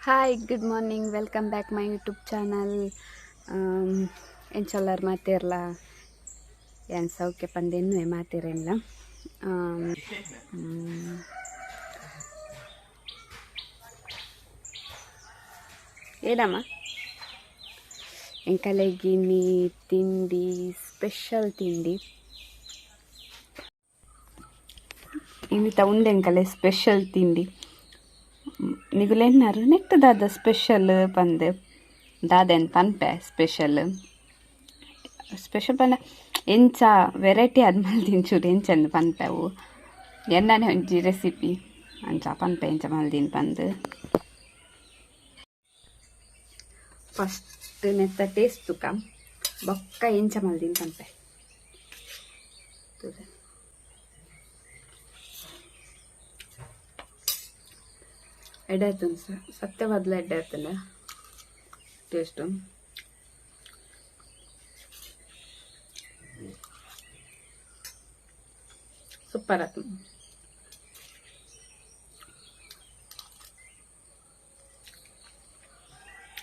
Hi, good morning, welcome back my YouTube channel. ಎಂಚೊಲ್ಲರ್ ಮಾತೆರ್ಲ? ಯಾನ್ ಸೌಖ್ಯ ಪಂದ್ ಎನ್ನುವೆ ಮಾತೆರೆನ್ಲ. ಏನಮ್ಮ, ಎಂಕಲೆಗಿನಿ ತಿಂಡಿ ಸ್ಪೆಷಲ್ ತಿಂಡಿ ಇನ್ನಿತ ಉಂಡೆ. ಎಂಕಲೆ ಸ್ಪೆಷಲ್ ತಿಂಡಿ ನಿಗುಲೆನ್ನಾರು ನೆಕ್ಟ್ ದಾದ ಸ್ಪೆಷಲ್ ಪಂದ್, ದಾದೆನ್ ಪನ್ಪೆ. ಸ್ಪೆಷಲ್ ಸ್ಪೆಷಲ್ ಪಂಡ ಎಂಚ ವೆರೈಟಿ ಆದ್ ಮಲ್ದಿನ ಚೂರು ಎಂಚಂದ್ ಪನ್ಪೆ. ಅವು ಎನ್ನನೆ ಒಂಜಿ ರೆಸಿಪಿ ಅಂಚ ಪನ್ಪೆ, ಎಂಚ ಮಲ್ದಿನ ಪಂದ್. ಫಸ್ಟ್ ನೆತ್ತ ಟೇಸ್ಟ್ ತುಕ, ಬೊಕ್ಕ ಎಂಚ ಮಲ್ದಿನ ಪನ್ಪೆ. ತೂಲೆ, ಎಡ್ಡೆ ಆತುಂಡು ಸತ್ಯವಾದ್ಲ ಎಡ್ಡೆ ಆತುಂಡು ಟೇಸ್ಟು. ಸೂಪರ್ ಆತು.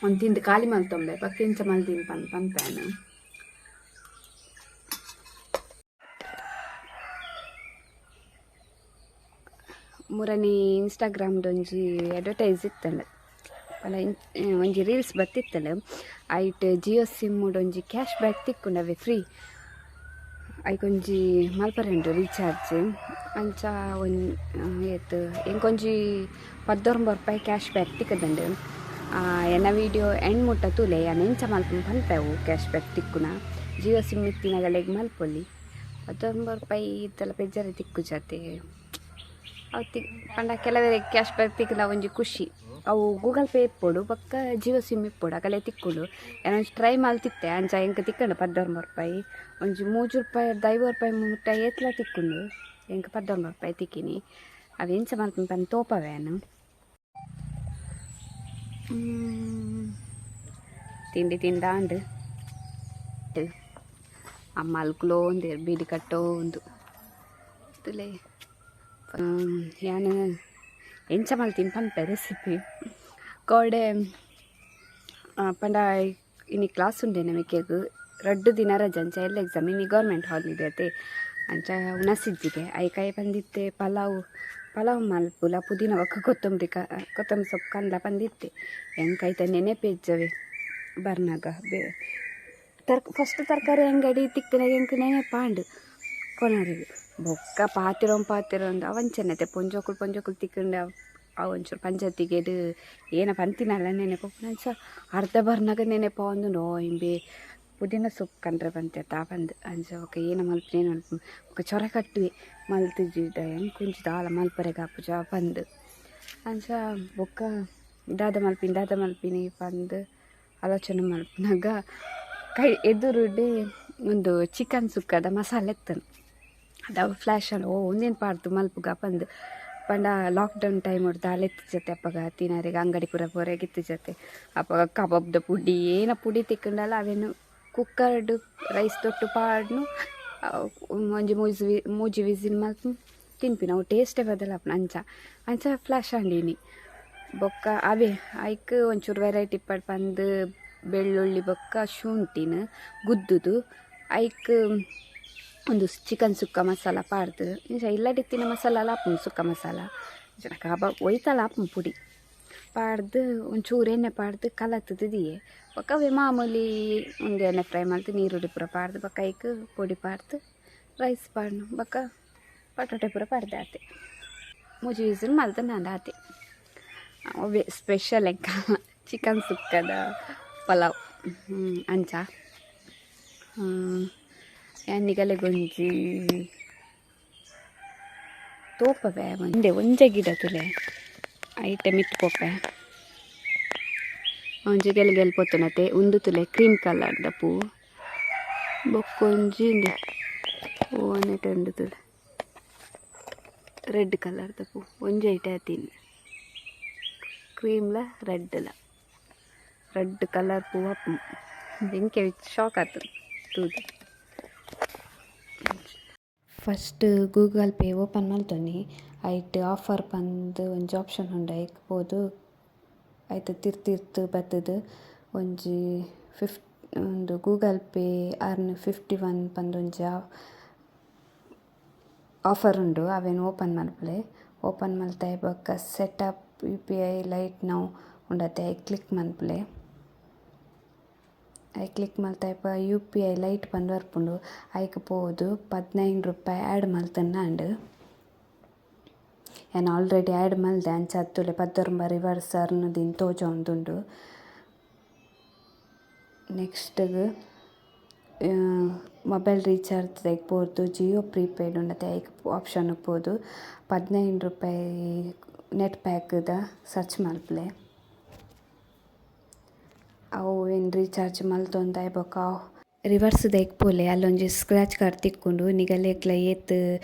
ಒಂದು ತಿಂದು ಖಾಲಿ ಮಲ್ತೊಂಬೆ, ಬೊಕ್ಕ ಎಂಚ ಮಲ್ದಿನ ಪನ್ಪೆ. ಮುರನಿ ಇನ್ಸ್ಟಾಗ್ರಾಮ್ಡ್ ಒಂಜಿ ಅಡ್ವರ್ಟೈಸ್ ಇತ್ತಂಡ್, ಪಂಡ ಒಂಜಿ ರೀಲ್ಸ್ ಬತ್ತಿತ್ತಂಡ್. ಐಟ್ ಜಿಯೋ ಸಿಮ್ ಒಂಜಿ ಕ್ಯಾಶ್ ಬ್ಯಾಕ್ ತಿಕ್ಕುಂಡವೆ ಫ್ರೀ. ಐಕೊಂಜಿ ಮಲ್ಪರೆ ಉಂಡು ರೀಚಾರ್ಜ್. ಅಂಚ ಒಂಜಿ ಏತ್, ಎಂಕೊಂಜಿ 19 ರೂಪಾಯಿ ಕ್ಯಾಶ್ ಬ್ಯಾಕ್ ತಿಕ್ಕದಂಡು. ಎನ್ನ ವೀಡಿಯೋ ಎಂಡ್ ಮುಟ್ಟ ತೂಲೆ, ಯಾನ್ ಎಂಚ ಮಲ್ಪುನು ಪನ್ಪೆ. ಅವು ಕ್ಯಾಶ್ ಬ್ಯಾಕ್ ತಿಕ್ಕುನ ಜಿಯೋ ಸಿಮ್ ಇತ್ತಿನಗಲೆಗ್ ಮಲ್ಪೊಲಿ. 19 ರೂಪಾಯಿ ಇತ್ತಲ್ಲ, ಬೆಜ್ಜಾರೆ ತಿಕ್ಕುಜತೆ ಅವು. ತಿಕ್ ಪಂಡ ಕೆಲವೆರೆಗ್ ಕ್ಯಾಶ್ ಬ್ಯಾಕ್ ತಿಕ್ಕುನ ಒಂಜಿ ಖುಷಿ. ಅವು ಗೂಗಲ್ ಪೇ ಇಪ್ಪೊಡು, ಬೊಕ್ಕ ಜಿಯೋ ಸಿಮ್ ಇಪ್ಪೊಡು, ಅಗಲೆ ತಿಕ್ಕುಂಡು. ಯಾನ್ ಒಂಜಿ ಟ್ರೈ ಮಲ್ತಿತ್ತೆ, ಅಂಚ ಎಂಕ್ ತಿಕ್ಕಂಡು 19 ರೂಪಾಯಿ. ಒಂಜಿ 3 ರೂಪಾಯಿ, 50 ರೂಪಾಯಿ ಮುಟ್ಟ ಏತ್ಲ ತಿಕ್ಕುಂಡು. ಎಂಕ್ 19 ರೂಪಾಯಿ ತಿಕ್ಕಿನಿ. ಅವು ಎಂಚ ಮಲ್ಪುನು ಪಂದ್ ತೋಪವೆ ಯಾನ್. ತಿಂಡಿ ತಿಂದಾಂಡ್. ಅಮ್ಮ ಅಲ್ಕುಲೋಂದೆರ್ ಬೀಡಿ ಕಟ್ಟೋಂದು. ತೂಲೆ, ಯಾನ್ ಎಂಚ ಮಲ್ತಿನಿ ಪನ್ಪೆ ರೆಸಿಪಿ. ಕೋಡೆ ಪಂಡ ಇನಿ ಕ್ಲಾಸ್ ಉಂಡೆನೆ ಮಿಕ್ಕೆಗ್ 2 ದಿನ ರಜೆ. ಅಂಚ ಎಲ್ಲ ಎಕ್ಸಾಮ್, ಇನಿ ಗೌರ್ಮೆಂಟ್ ಹಾಲಿಡೇ ಅತೆ, ಅಂಚ ಉಣಸಿಜ್ಜಿಗೆ. ಐಕಾಯಿ ಪಂದಿತ್ತೆ, ಪಲಾವ್ ಪಲಾವ್ ಮಲ್ಪುಲ, ಪುದೀನ ಬೊಕ್ಕ ಕೊತ್ತಂಬರಿ ಕ ಕೊತ್ತಂಬರಿ ಸೊಪ್ಪು ಕನ್ಲ ಪಂದಿತ್ತೆ. ಎಂಕ್ ಐತ ನೆನೆಪೇ ಇಜ್ಜವೆ. ಬರ್ನಾಗ ಬೆ ತರ್ಕ ಫಸ್ಟ್ ತರಕಾರಿ ಅಂಗಡಿ ತಿಕ್ಕುನಾಗ ಎಂಕ್ ನೆನೆಪಾಂಡ್ ಕೊನರೆಗ್. ಬೊಕ್ಕ ಪಾತೆರೊಂದು ಪಾತೆರೊಂದು ಅವಂಚನೆತೆ ಪೊಂಜೋಕುಲು ಪೊಂಜೋಕುಲು ತಿಕ್ಕಂಡ ಅವು ಒಂಚೂರು ಪಂಚಾಯ್ತಿಗೆಡ್ ಏನ ಪಂತಿನಲ್ಲ ನೆನೆಪುನ. ಅಂಚ ಅರ್ಧ ಬರ್ನಾಗ ನೆನೆಪಾವೊಂದುಂಡು, ಓ ಇಂಬೆ ಪುದೀನ ಸೊಪ್ಪು ಕಂಡ್ರೆ ಪಂತೆ ತಾ ಪಂದ್. ಅಂಚ ಬೊಕ್ಕ ಏನ ಮಲ್ಪುನ, ಏನ ಮಲ್ಪುನ, ಬೊಕ್ಕ ಚೊರೆ ಕಟ್ಟುವೆ ಮಲ್ತಿಜ್ಜಿಡ, ಎಂಕ್ ಒಂಜಿ ದಾಲ ಮಲ್ಪರೆಗ್ ಆಪುಜ ಪಂದ್. ಅಂಚ ಬೊಕ್ಕ ದಾದ ಮಲ್ಪಿನಿ, ದಾದ ಮಲ್ಪಿನಿ ಪಂದ್ ಆಲೋಚನೆ ಮಲ್ಪುನಗ ಕೈ ಎದುರುಡೆ ಒಂದು ಚಿಕನ್ ಸುಕ್ಕದ ಮಸಾಲೆ ಇತ್ತನು. ಅದು ಫ್ಲ್ಯಾಶ್ ಆಂಡ್, ಓ ಉಂದೆನ್ ಪಾಡ್ದ್ ಮಲ್ಪುಗ ಪಂದ್. ಪಂಡ ಲಾಕ್ಡೌನ್ ಟೈಮ್ ದಾಲ ಇತ್ತಿಜತೆ ಅಪಗ, ತಿನರೆಗ್ ಅಂಗಡಿ ಪೂರ ಪೋರೆಗ್ ಇತ್ತಿಜತೆ ಅಪಗ. ಕಬಾಬ್ದ ಪುಡಿ ಏನ ಪುಡಿ ತಿಕ್ಕುಂಡಲ ಅವೆನ್ ಕುಕ್ಕರ್ಡ್ ರೈಸ್ ದೊಟ್ಟು ಪಾಡ್ನು ಒಂಜಿ ಮೂಜಿ ಮೂಜಿ ವಿಸಿಲ್ ಮಲ್ತ್ ತಿನ್ಪಿನ. ಅವು ಟೇಸ್ಟೇ ಬದಲಾಪುಂಡು. ಅಂಚ ಅಂಚ ಫ್ಲ್ಯಾಶ್ ಆಂಡ್ ಇನಿ. ಬೊಕ್ಕ ಅವೇ ಐಕ್ ಒಂಚೂರು ವೆರೈಟಿ ಇಪ್ಪಡ್ ಪಂದ್ ಬೆಳ್ಳುಳ್ಳಿ ಬೊಕ್ಕ ಶುಂಠಿನ ಗುದ್ದುದು ಐಕ್ ಒಂದು ಚಿಕನ್ ಸುಕ್ಕ ಮಸಾಲ ಪಾಡ್ದು, ಇಂಚ ಇಲ್ಲಡಿತ್ತಿನ ಮಸಾಲ ಆಪುಂಡು ಸುಕ್ಕ ಮಸಾಲ, ಇಂಚ ಕಬಾಬ್ ಒಯ್ತಲ ಆಪುಂಡು ಪುಡಿ ಪಾಡ್ದು, ಒಂಚೂರು ಎಣ್ಣೆ ಪಾಡ್ದು ಕಲತ್ತುದು ದೀಯೆ. ಬೊಕ್ಕ ಅವೇ ಮಾಮೂಲಿ ಉಂದು ಎಣ್ಣೆ ಫ್ರೈ ಮಲ್ತ್ ನೀರುಳ್ಳಿ ಪೂರ ಪಾಡ್ದು, ಬೊಕ್ಕ ಐಕ್ ಪೊಡಿ ಪಾಡ್ದು ರೈಸ್ ಪಾಡ್ನು, ಬೊಕ್ಕ ಪಟೋಟೆ ಪೂರ ಪಾಡ್ದೆ ಆತೆ. ಮೂಜಿ ವಿಸಿಲ್ ಮಲ್ತುಂಡ ಆತೆ. ಅವೇ ಸ್ಪೆಷಲ್ ಎಂಕ ಚಿಕನ್ ಸುಕ್ಕದ ಪಲಾವ್. ಅಂಚ ಯಾನ್ ನಿಗಲೆಗೊಂಜಿ ತೋಪವೆ. ಒಂದೆ ಒಂಜೆ ಗಿಡ ತೂಲೆ, ಐಟೆ ಮಿತ್ತ್ ಪೋಪೆ. ಒಂಜಿ ಗೆಲ್ ಗೆಲ್ ಪೊತ್ತುನತೆ. ಉಂದು ತೂಲೆ, ಕ್ರೀಮ್ ಕಲರ್ದ ಪೂ. ಬೊಕ್ಕೊಂಜಿ ಉಂದು ಓ ನೆಟ್ ಉಂಡು ತೂಲೆ, ರೆಡ್ ಕಲರ್ದ ಪೂ. ಒಂಜಿ ಐಟೆ ಆತಿನಿ, ಕ್ರೀಮ್ಲ ರೆಡ್ಲ, ರೆಡ್ ಕಲರ್ ಪೂ ಆಪುಂಡು. ಎಂಕೆ ಶಾಕ್ ಆತುಂಡು ತೂದು. ಫಸ್ಟ್ ಗೂಗಲ್ ಪೇ ಓಪನ್ ಮಲ್ತೊನಿ. ಐಟ್ ಆಫರ್ ಪಂದ್ ಒಂಜಿ ಆಪ್ಷನ್ ಉಂಡು, ಐಕ್ ಪೋದು. ಐತ ತಿರ್ತ್ ತಿರ್ತ್ ಬತ್ತುದು ಒಂಜಿ ಫಿಫ್ ಉಂದು ಗೂಗಲ್ ಪೇ ಅರ್ನ್ 51 ಪಂದ್ ಒಂಜಿ ಆಫರ್ ಉಂಡು ಅವೆನ್ ಓಪನ್ ಮಲ್ಪುಲೆ. ಓಪನ್ ಮಲ್ತೆ ಬೊಕ್ಕ ಸೆಟಪ್ ಯುಪಿಐ ಲೈಟ್ now ಉಂಡತೆ ಐಕ್ ಕ್ಲಿಕ್ ಮನ್ಪುಲೆ. ಐಕ್ ಕ್ಲಿಕ್ ಮಲ್ತೆ ಯುಪಿಐ ಲೈಟ್ ಪಂದ್ ಬರ್ಪುಂಡು. ಐಕ್ ಪೋದು 15 ರೂಪಾಯಿ ಆ್ಯಡ್ ಮಲ್ತುಂಡ. ಯಾನ್ ಆಲ್ರೆಡಿ ಆ್ಯಡ್ ಮಲ್ದೆ, ಅಂಚ ತೂಲೆ 19 ರಿವರ್ಸ್ ಅರ್ನ್ ದಿನ್ ತೋಜೊಂದುಂಡು. ನೆಕ್ಸ್ಟ್ ಮೊಬೈಲ್ ರೀಚಾರ್ಜ್ ದೆಗ್ ಪೋದು ಜಿಯೋ ಪ್ರೀಪೇಯ್ಡ್ ಉಂಡತೆ ಐಕ್ ಆಪ್ಷನ್ ಪೋದು 15 ರೂಪಾಯಿ ನೆಟ್ ಪ್ಯಾಕ್ದ ಸರ್ಚ್ ಮಲ್ಪುಲೆ. ಅವು ಏನ್ ರೀಚಾರ್ಜ್ ಮಲ್ತೊಂದು ಬೊಕ್ಕ ರಿವರ್ಸ್ ದೆಗ್ ಪೋಲೆ. ಅಲ್ಲೊಂಜಿ ಸ್ಕ್ರ್ಯಾಚ್ ಕಾರ್ಡ್ ತಿಕ್ಕುಂಡು. ನಿಗಲೆಗ್ಲ ಏತ್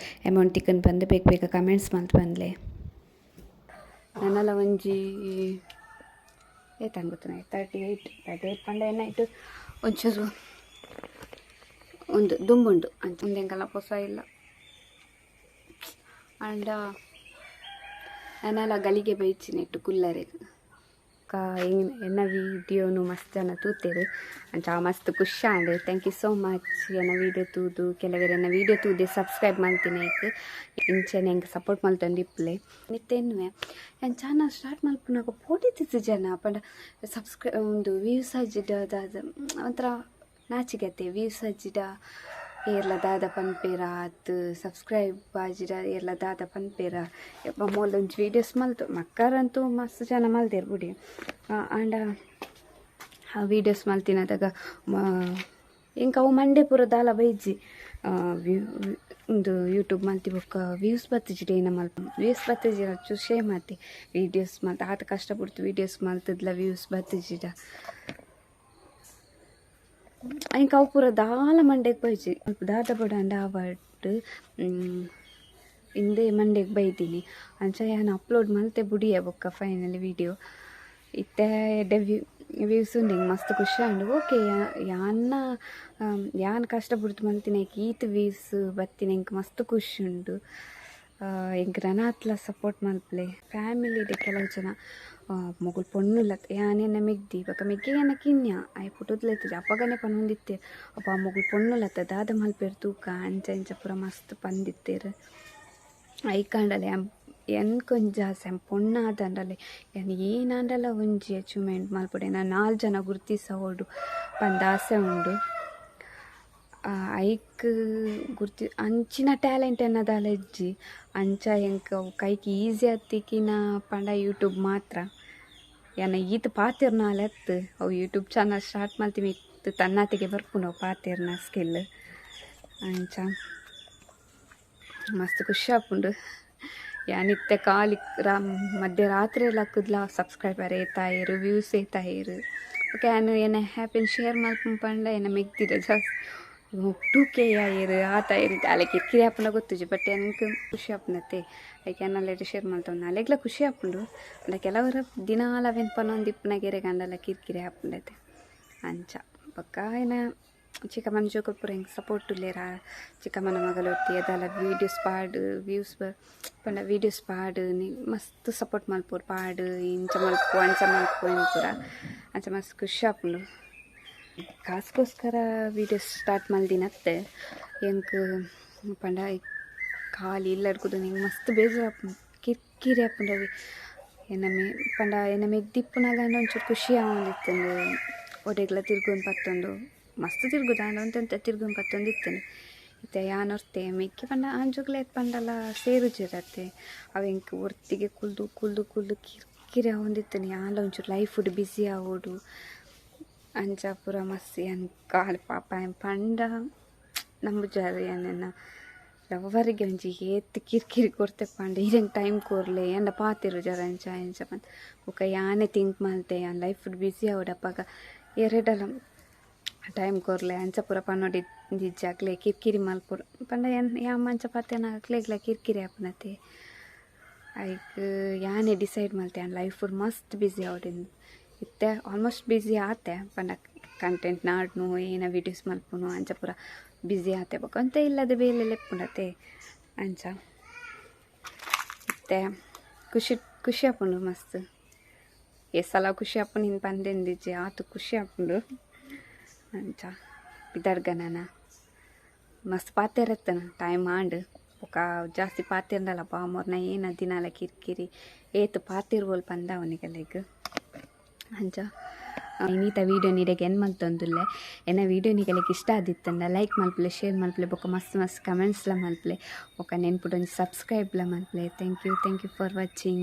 ಅಮೌಂಟ್ ತಿಕ್ಕುಂಡು ಪಂದ್ ಬೇಗ ಬೇಗ ಕಮೆಂಟ್ಸ್ ಮಲ್ತ್ ಪನ್ಲೆ. ನನಲ ಒಂಜಿ ಏತ್ ಗೊತ್ತುಂಡ, 38. 38 ಪಂಡ ಏನಾಯ್ತು, ಒಂಚೂರು ಒಂದು ದುಂಬುಂಡು ಅಂಚ. ಉಂದೆಂಕಲ್ಲ ಪೊಸ ಇಲ್ಲ ಆಂಡ ನನಲ ಗಲಿಗೆ ಬೈಚಿ ನೆಟ್ಟು ಕುಲ್ಲರೆಗ್. ಎನ್ನ ವೀಡಿಯೋನು ಮಸ್ತ್ ಜನ ತೂತೆರ್, ಅಂಚ ಮಸ್ತ್ ಖುಷಿ ಆಂಡ್. Thank you so much ಎನ್ನ ವೀಡಿಯೋ ತೂದು. ಕೆಲವೆರ್ ಎನ್ನ ವೀಡಿಯೋ ತೂದೆ ಸಬ್ಸ್ಕ್ರೈಬ್ ಮಲ್ತಿನ. ಇಂಚನೆ ಎಂಕ್ ಸಪೋರ್ಟ್ ಮಲ್ತೊಂದು ಇಪ್ಪುಲೆ. ನಿತ್ತೆನ್ನುವೆ ಯಾನ್ ಚಾನಲ್ ಸ್ಟಾರ್ಟ್ ಮಲ್ಪುನಗ ಪೋಡಿತಿತ್ತು ಜನ ಪಂಡ ಒಂದು ವ್ಯೂಸ್ ಆಜಿಡ ದಾದ ಒಂಥರ ನಾಚಿಗೆತ್ತೆ. ವ್ಯೂಸ್ ಆಜಿಡ ಏರ್ಲ ದಾದ ಪನ್ಪೇರ ಆತ್, ಸಬ್ಸ್ಕ್ರೈಬ್ ಆಜಿಡ ಏರ್ಲ ದಾದ ಪನ್ಪೇರ. ಮೊಲೊಂಜಿ ವೀಡಿಯೋಸ್ ಮಲ್ತು ಮಕ್ಕರಂತೂ ಮಸ್ತ್ ಜನ ಮಲ್ದೆರ್ ಬುಡಿ. ಆಂಡ ಆ ವೀಡಿಯೋಸ್ ಮಲ್ತಿನದಾಗ ಎಂಕ್ ಅವು ಮಂಡೆ ಪೂರ ದಾಲ ಬೈಜಿ. ಉಂದು ಯೂಟ್ಯೂಬ್ ಮಲ್ತಿ ಬೊಕ್ಕ ವ್ಯೂಸ್ ಬತ್ತಿಜಿಡ ಏನ ಮಲ್ಪ ವ್ಯೂಸ್ ಬತ್ತಿಜಿ ಚೂರು ಶೇಮ್ ಆತಿ. ವೀಡಿಯೋಸ್ ಮಲ್ತ್ ಆತ ಕಷ್ಟ ಪಡ್ತು ವೀಡಿಯೋಸ್ ಮಲ್ತದ್ಲ ವ್ಯೂಸ್ ಬತ್ತಿಜಿಡ ಎಂಕ್ ಅವು ಪೂರ ದಾಲ ಮಂಡೆಗ್ ಬೈಜಿ. ದಾದ ಬೋಡಾಂಡ ಆವಡ್ ಇಂದೇ ಮಂಡೆಗ್ ಬೈದಿನಿ. ಅಂಚ ಯಾನ್ ಅಪ್ಲೋಡ್ ಮಲ್ತೆ ಬುಡಿಯೆ ಬೊಕ್ಕ ಫೈನಲಿ ವೀಡಿಯೋ. ಇತ್ತೆ ಎಡ್ಡೆ ವ್ಯೂಸ್ ಉಂಡು, ಎಂಕ್ ಮಸ್ತ್ ಖುಷಿ ಆಂಡ್. ಓಕೆ, ಯಾನ್ನ ಯಾನ್ ಕಷ್ಟ ಬುಡ್ದು ಮಲ್ತಿನ ಈತ್ ವ್ಯೂಸ್ ಬತ್ತಿನ ಎಂಕ್ ಮಸ್ತ್ ಖುಷಿ ಉಂಡು. ಎಂಕ್ ನನಾತ್ಲ ಸಪೋರ್ಟ್ ಮಲ್ಪುಲೆ. ಫ್ಯಾಮಿಲಿಡ್ ಕೆಲವು ಜನ ಮೊಗುಲು ಪೊಣ್ಣುಲ, ಯಾನ್ ಎನ್ನ ಮೆಗ್ದಿ ಬೊಕ ಮೆಗ್ಗಿ ಎನ್ನ ಕಿನ್ಯ ಆಯೆ ಪುಟ್ಟುದ್ಲ ಇತ್ತುಜಿ. ಅಪಗನೆ ಪನೊಂದಿತ್ತೆರ್, ಅಪ್ಪ ಮೊಗುಲು ಪೊಣ್ಣುಲತ್ತ ದಾದ ಮಲ್ಪೆರ್ ತೂಕ ಅಂಚ ಇಂಚ ಪೂರ ಮಸ್ತ್ ಪಂದಿತ್ತೆರ್. ಐಕಾಂಡಲ ಎಂಕೊಂಜಿ ಆಸೆ, ಪೊಣ್ಣಾದಂಡಲೆ ಯಾನ್ ಏನಾಂಡಲ ಒಂಜಿ ಅಚೀವ್ಮೆಂಟ್ ಮಲ್ಪೊಡು, ಎನ್ನ 4 ಜನ ಗುರ್ತಿಸವೊಡು ಪಂದ್ ಆಸೆ ಉಂಡು. ಐಕ್ ಗುರ್ತಿ ಅಂಚಿನ ಟ್ಯಾಲೆಂಟ್ ಎನ್ನ ದಾಲ ಇಜ್ಜಿ. ಅಂಚ ಎಂಕ್ ಅವು ಕೈಕ್ ಈಸಿ ಆತಿಕಿನ ಪಂಡ ಯೂಟ್ಯೂಬ್ ಮಾತ್ರ. ಯಾನ್ ಈತ್ ಪಾತೆರ್ನಾಲ ಅತ್ತ್, ಅವು ಯೂಟ್ಯೂಬ್ ಚಾನಲ್ ಸ್ಟಾರ್ಟ್ ಮಲ್ತಿ ಮಿತ್ತ್ ತನ್ನಾತಿಗೆ ಬರ್ಪುಂಡು ಅವು ಪಾತೆರ್ನ ಸ್ಕಿಲ್. ಅಂಚ ಮಸ್ತ್ ಖುಷಿ ಆಪುಂಡು. ಯಾನ್ ಇತ್ತೆ ಖಾಲಿ ಮಧ್ಯರಾತ್ರಿ ಲಕ್ಕುದ್ಲ ಸಬ್ಸ್ಕ್ರೈಬರ್ ಏತಾಯೆರ್, ವ್ಯೂಸ್ ಏತಾಯೆರ್. ಓಕೆ, ಯಾನ್ ಎನ್ನ ಹ್ಯಾಪಿನ್ ಶೇರ್ ಮಲ್ಪುನ್ ಪಂಡ ಎನ್ನ ಮೆಗ್ದಿಡ ಜಾಸ್ತಿ 2K ಆಯೆರ್ ಆತಾಯೆರ್ ಅಲೆ ಕಿರ್ಕಿರಿ ಆಪುಂಡ ಗೊತ್ತುಜಿ, ಬಟ್ ಎಂಕ್ ಖುಷಿ ಆಪುಂಡತ್ತೆ. ಐಕ್ ಯಾನ್ ಶೇರ್ ಮಲ್ತೊಂದು ಅಲೆಗ್ಲ ಖುಷಿ ಆಪುಂಡು. ಅಂಡ ಕೆಲವರ ದಿನಾಲ ಅವೆನ್ ಪನೊಂದು ಇಪ್ಪುನಗ ಎರೆಗಾಂಡಲ ಕಿರ್ಕಿರಿ ಆಪುಂಡತೆ ಅಂಚ. ಬೊಕ್ಕ ಏನ ಚಿಕ್ಕಮ್ಮನ ಜೋಕುಲು ಪೂರ ಎಂಕ್ ಸಪೋರ್ಟ್ ಉಲ್ಲೆರ್. ಚಿಕ್ಕಮ್ಮನ ಮಗಲ್ ಒರ್ತಿ ದಾಲ ವೀಡಿಯೋಸ್ ಪಾಡ್ ವ್ಯೂಸ್ ಪಂಡ ವೀಡಿಯೋಸ್ ಪಾಡ್ ಮಸ್ತ್ ಸಪೋರ್ಟ್ ಮಲ್ಪುವೆರ್. ಪಾಡ್ ಇಂಚ ಮಲ್ಪು ಅಂಚ ಮಲ್ಪು ಪೂರ ಅಂಚ ಮಸ್ತ್ ಖುಷಿ ಆಪುಂಡು. ಕಾಸ್ಗೋಸ್ಕರ ವೀಡಿಯೋಸ್ ಸ್ಟಾರ್ಟ್ ಮಲ್ದಿನತ್ತೆ. ಎಂಕ್ ಪಂಡ ಖಾಲಿ ಇಲ್ಲಡ್ ಕುದೊಂದು ಎಂಕ್ ಮಸ್ತ್ ಬೇಜಾರ್ ಆಪುಂಡು, ಕಿರ್ಕಿರಿ ಆಪುಂಡು ಅವೆ. ಎನ್ನ ಮೆ ಪಂಡ ಎನ್ನ ಮೆಗ್ದಿಪ್ಪುನಗ ಒಂಚೂರು ಖುಷಿ ಆವೊಂದಿತ್ತುಂಡು. ಒಡೆಗ್ಲ ತಿರ್ಗೊಂದು ಪತ್ತೊಂದು ಮಸ್ತ್ ತಿರ್ಗುದು ಆಂಡ ಒಂತೆ ತಿರ್ಗೊಂದು ಪತ್ತೊಂದು ಇತ್ತುಂಡು. ಇತ್ತೆ ಯಾನ್ ಒರ್ತೆ ಮೆಗ್ಗಿ ಪಂಡ ಆಂಜೋಕ್ಲೆ ಪಂಡಲ ಸೇರುಜೆರತ್ತೆ. ಅವು ಎಂಕ್ ಒರ್ತಿಗೆ ಕುಲ್ದು ಕುಲ್ದು ಕುಲ್ದು ಕಿರ್ಕಿರಿ ಆವೊಂದಿತ್ತುಂಡು. ಯಾನ್ಲ ಒಂಚೂರು ಲೈಫುಡು ಬಿಸಿ ಆವೊಡು ಅಂಚ ಪೂರ ಮಸ್ತ್ ಯಾನ್ ಕಾಲ್ ಪಾಪ ಪಂಡ ನಂಬುಜಾರ್. ಯಾನ್ ಲವ್ವರಿಗೆ ಒಂಜಿ ಏತ್ ಕಿರ್ಕಿರಿ ಕೊರ್ತೆ ಪಂಡ ಇರೆಗ್ ಟೈಮ್ ಕೊರ್ಲೆ ಯಾನ್ಡ ಪಾತೆರುಜಾರ್ ಅಂಚ ಇಂಚ ಪಂದ್. ಬೊಕ ಯಾನೆ ಥಿಂಕ್ ಮಲ್ತೆ ಯಾನ್ ಲೈಫುಡು ಬಿಸಿ ಆವೊಡು ಅಪಗ ಎರೆಡಲ ಟೈಮ್ ಕೊರ್ಲೆ ಅಂಚ ಪೂರ ಪನೊಡು ಇಜ್ಜಿ ಅಕ್ಲೆ ಕಿರ್ಕಿರಿ ಮಲ್ಪೊಡು ಪಂಡ ಯಾನ್ ಯಾನ್ ಅಂಚ ಪಾತೆರ್ನ ಅಕ್ಲೆಗ್ಲ ಕಿರ್ಕಿರಿ ಆಪುನತೆ. ಐಕ್ ಯಾನೆ ಡಿಸೈಡ್ ಮಲ್ತೆ ಯಾನ್ ಲೈಫುಡು ಮಸ್ತ್ ಬಿಸಿ ಆವೊಡು. ಇತ್ತೆ ಆಲ್ಮೋಸ್ಟ್ ಬಿಸಿ ಆತೆ, ಪಂಡ ಕಂಟೆಂಟ್ ನಾಡ್ನು ಏನ ವೀಡಿಯೋಸ್ ಮಲ್ಪುನು ಅಂಚ ಪೂರ ಬಿಸಿ ಆತೆ. ಬೊಕ ಒಂತೆ ಇಲ್ಲದ ಬೇಲೆ ಲೆಪ್ಪುಂಡತೆ ಅಂಚ ಇತ್ತೆ ಖುಷಿ ಖುಷಿ ಆಪುಂಡು ಮಸ್ತ್. ಏಸಲ ಖುಷಿ ಆಪುಂಡು ಪಂದೆಂದಿಜ್ಜಿ ಆತು ಖುಷಿ ಆಪುಂಡು. ಅಂಚ ಪಿದರ್ಗನನ ಮಸ್ತ್ ಪಾತೆರತ್ತನ ಟೈಮ್ ಆಂಡ್ ಬೊಕ ಜಾಸ್ತಿ ಪಾತೆರ್ದಲ್ಲ ಮೊರ್ನ ಏನ ದಿನಾಲ ಕಿರಿಕಿರಿ ಏತ್ ಪಾತಿರ್ವೋಲ್ ಪಂದ ಅವನಿಗಲೆಗ್. ಅಂಚ ಇನ್ನಿತ ವೀಡಿಯೋ ನಿರೆಗೆ ಎನ್ ಮಲ್ತೊಂದುಲ್ಲೆ. ಎನ್ನ ವೀಡಿಯೋ ನಿಗಲೆಗ್ ಇಷ್ಟ ಆದಿತ್ತಂಡ ಲೈಕ್ ಮಲ್ಪುಲೆ, ಶೇರ್ ಮಲ್ಪುಲೆ, ಬೊಕ ಮಸ್ತ್ ಮಸ್ತ್ ಕಮೆಂಟ್ಸ್ಲ ಮಲ್ಪುಲೆ, ಬೊಕ ನೆನ್ಪುಡೊಂಜಿ ಸಬ್ಸ್ಕ್ರೈಬ್ಲ ಮಲ್ಪುಲೆ. Thank you, thank you for watching.